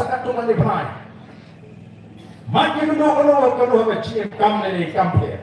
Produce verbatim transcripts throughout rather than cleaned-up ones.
sa katto katne bnai. Mat ïa kano kano kano ka jingkam ne kam pher.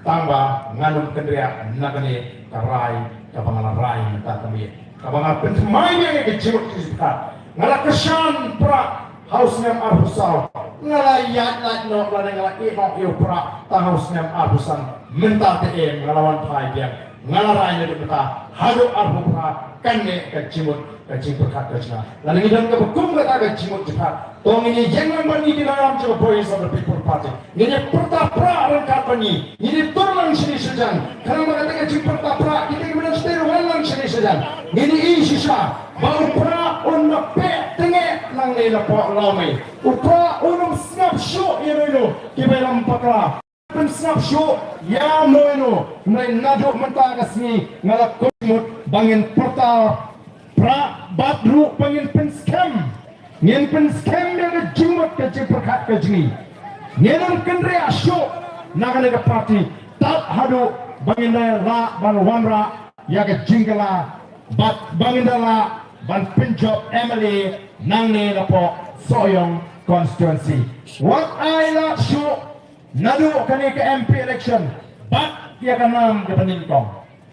Tang ba ngan ym kynriah na kane ka rai kaba nga la rai mynta ka miet, kaba nga pynthymmai ïa ka jingmut ka jingpyrkhat. Nga la kyrshan prah ha u snem arphew saw. Nga la ïaid lait noh lane nga la ïeh noh ïa u prah tang ha u snem arphew san. Mynta te em nga la wan phai biang. Nga la rai naduh mynta haduh arphew phra kane ka jingmut ka jingpyrkhat ka jong nga. Lada ngi don kaba kum kata ka jingmut jingpyrkhat, to ngin ïeng lang bad ngi ki nongïalam jong ka Voice of the People Party. Ngin ïa pyrta prah ryngkat bad ngi. Ngin ïa tur lang shane shajan. Khnang ba kata ka jingpyrta prah kita kiba don shatei ruh wan lang shane shajan. Ngin ïa i shisha ba u prah un ym peh tyngeh nangne napoh Lawmei. U prah un ym sngap shuh ïa no ïa no kiba ïalam bakla. Pynsngap shuh ïa no ïa no. Hynrei naduh mynta ka sngi nga la kut mut ba ngin pyrta prah bad ruh ba ngin pynskhem. Ngin pynskhem ïa ka jingmut ka jingpyrkhat ka jong ngi. Ngin ym kynriah shuh na kane ka party tad haduh ba ngin da lah ban wanrah ïa ka jingkylla bad ba ngin da lah ban pynjop M L A nangne napoh Sohiong constituency. Wat ai lad shuh naduh kane ka M P election bad ïa ka nam kaba nyngkong.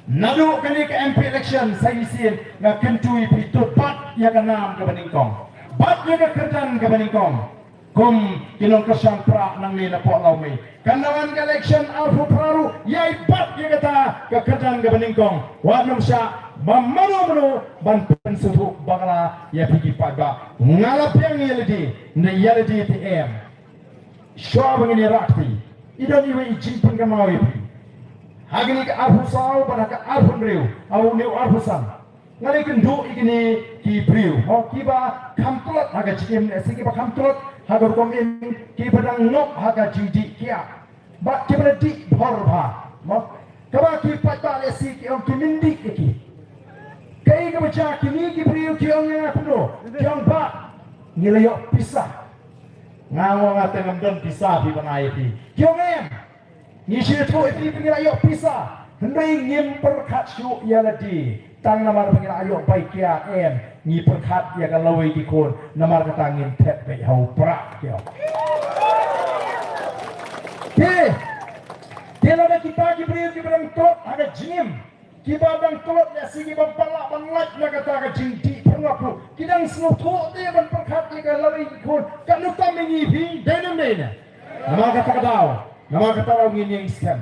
Naduh kane ka M P election sa shisien nga kyntu ïa phi to bat ïa ka nam kaba nyngkong, bat ïa ka kyrdan kaba nyngkong. Kum ki nongkyrshan prah nangne napoh Lawmei, kan wan ka election arphew phra ruh ïai bat ïa kata ka kyrdan kaba nyngkong. Wat nym shah ba mano mano ban pynsngewthuh bakla ïa phi ki paidbah. Nga la biang ïa lade, hynrei ïa lade te em. Shuwa ba ngin ïarah kti, i don iwei i jingpynkynmaw ïa phi. Ha kine ki arphew saw bad ha ka arphew hynriew, ha une u arphew san, nga la ïakynduh ïa kine ki briew, ho, kiba kham tlot ha ka jingim, lehse kiba kham tlot ha ka rukom im, kiba dang ngop ha ka jingdih kiad bad kiba la dih bhor bha, mo. Kaba ki paidbah lehse ki ong ki myndih ïa ki. Kaei kaba jia, kine ki briew ki ong ïa nga kumno? Ki ong, "Bah, ngi la ïoh pisa." Nga ong, "Nga te ngam don pisa phi ban ai ïa phi." Ki ong, "Em, ngi sngewthuh ïa phi ba ngi la ïoh pisa, hynrei ngim pyrkhat shuh ïa lade. Tang namar ba ngi la ïoh bai kiad, em, ngi pyrkhat ïa ka lawei ki khun, namar kata ngin thep beit ha u prah," ki ong. Te, te lada kita ki briew kiba dang tlot ha ka jingim, kiba dang tlot, lehse kiba lah ban lait na kata ka jingdih pyrngap ruh, ki dang sngewthuh te ban pyrkhat ïa ka lawei ki khun, katno tam ïa ngi phi, dei ne ym dei ne? Namar kata ka daw, namar kata ka daw ngin ïeng skhem.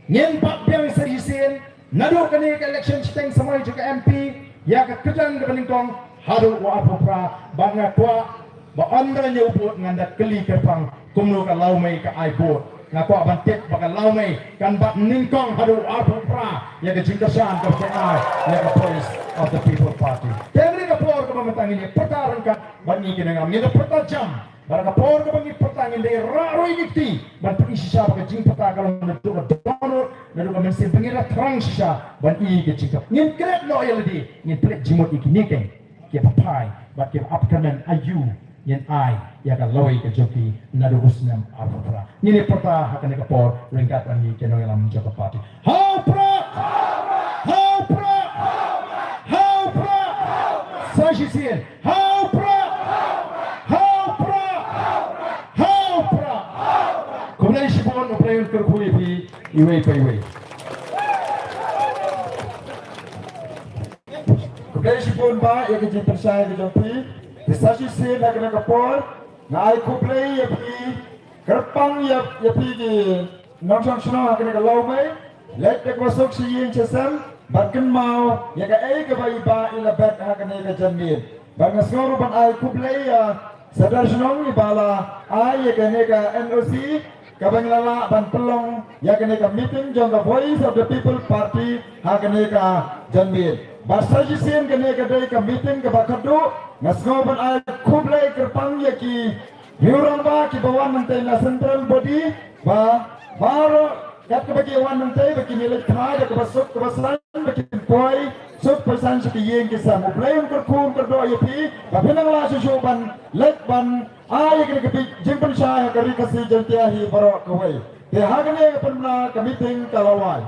Ngin bat biang sa shisien naduh kane ka election shiteng samoi jong ka M P ïa ka kyrdan kaba nyngkong haduh u arphew phra, bad nga kwah ba ynda ñiew vote ngan da kylli kyrpang kumno ka Lawmei ka ai vote. Nga kwah ban tip ba ka Lawmei kan bat nyngkong haduh u arphew phra ïa ka jingkyrshan kaba ai ïa ka Voice of the People Party. Te ha kane ka por kaba mynta ngin ïa pyrta ryngkat bad ngi ki nongïalam, ngin da pyrta jam. Bad ha ka por kaba ngi pyrta ngin da rah ruh ïa ki kti ban pyni shisha ba ka jingpyrta ka long naduh ka dohnud, naduh ka mynsiem, ba ngin da thrang shisha ban i ka jingkyrpad. Ngin klet noh ïa lade, ngin pynleit jingmut ïa kine keiñ kiba phai bad kiba ap kyrmen aïu ngin ai ïa ka lawei ka jong ki naduh u snem arphew phra. Ngin ïa pyrta ha kane ka por ryngkat bad ngi ki nongïalam jong ka party. Ha u prah! Ha u prah! Ha u prah! Sa shisien. Ha u prah! Ha u prah! Ha u prah! Khublei shibun, U Blei un kyrkhu ïa phi iwei pa iwei. Khublei shibun bah ïa ka jingpynshai ka jong phi. Te sa shisien ha kane ka por nga ai khublei ïa phi, kyrpang ïa, ïa phi ki nongshong shnong ha kane ka Lawmei, leit da kaba suk sha ïing sha sem, bad kynmaw ïa kaei kaba i bah i la bet ha kane ka janmiet. Bad nga sngew ruh ban ai khublei ïa Sordar Shnong iba la ai ïa kane ka N O C, kaba ngi la lah ban pynlong ïa kane ka meeting jong ka Voice of the People Party ha kane ka janmiet. Bad sa shisien kane ka dei ka meeting kaba khatduh, nga sngew ban ai khublei kyrpang ïa ki Rangbah kiba wan mynta na central body, ba baroh kat kaba ki wan mynta ba kin leit phai da kaba suk kaba saiñ, ba kin poi suk poi saiñ sha ki ïing ki sem. U Blei un kyrkhu un kyrdoh ïa phi ba phin nang lah shuh shuh ban leit ban ai ïa kane ka jingpynshai ha ka Ri Khasi Jaiñtia hi baroh kawei. Te ha kane ka pynbna ka meeting ka la wai.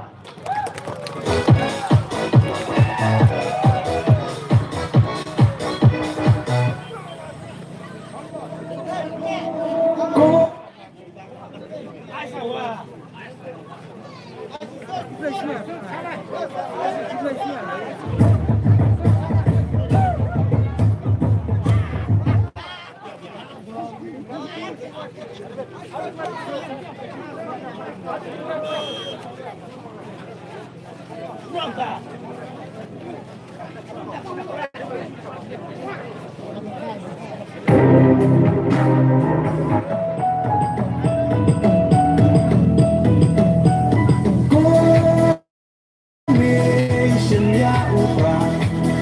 Shin ïa u Prah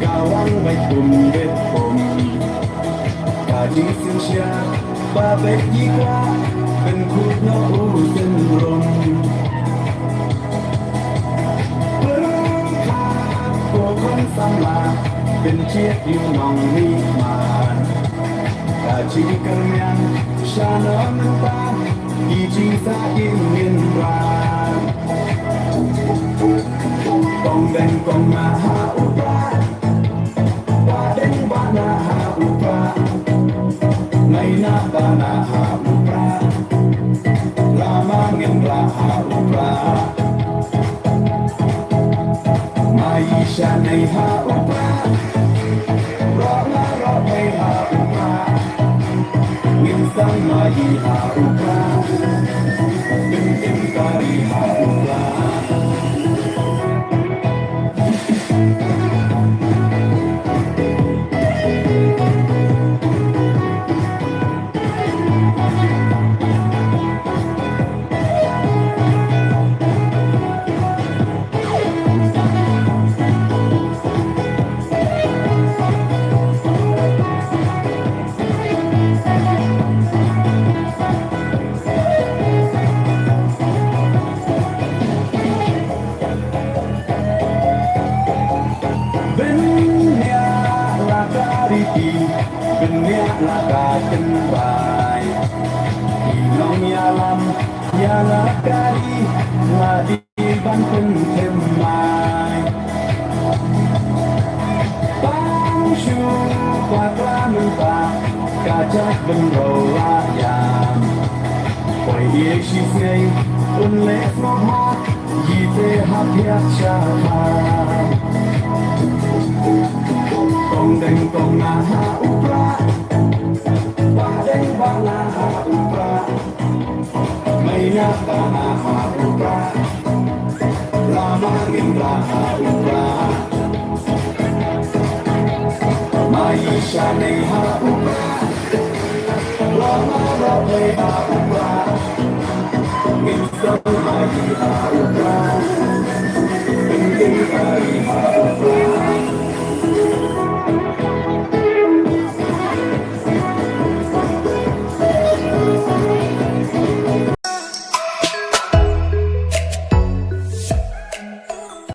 ka wan beit kum beit kum. Ka jingsngewsih ba beit ïa ka ban kut noh u syndrom. Pyrkhat ko khun samla ban jied ïa u nongmihman. Ka jingkyrmen sha na mynta ki jingsah ki ngin wan. Kong deng kong nah ha u Prah. Ba deng ba nah ha u Prah. Nai nah ba nah ha u Prah. Lama ngin rah ha u Prah. Mai sha nai ha u Prah. Roh ma roh nai ha u Prah. Ngin sdang mai ha u Prah. Ngin im kari ha u Prah. Bniah la ka riti, bniah la ka tynrai. Ki nongïalam ïa la ka ri, la dei ban pynthymmai. Tang shu bakla mynta, ka jaitbynriew la ïam. Poi ïa shisnei un leh sngewbha, ïa te hap ïa sha kha. Kong deng kong nah ha u Prah. Ba deng ba nah ha u Prah. Mai nah ba nah ha u Prah. Lama ngin rah ha u Prah. Mai sha nai ha u Prah. Lama roh nai ha u Prah. Ngin sdang mai ha u Prah.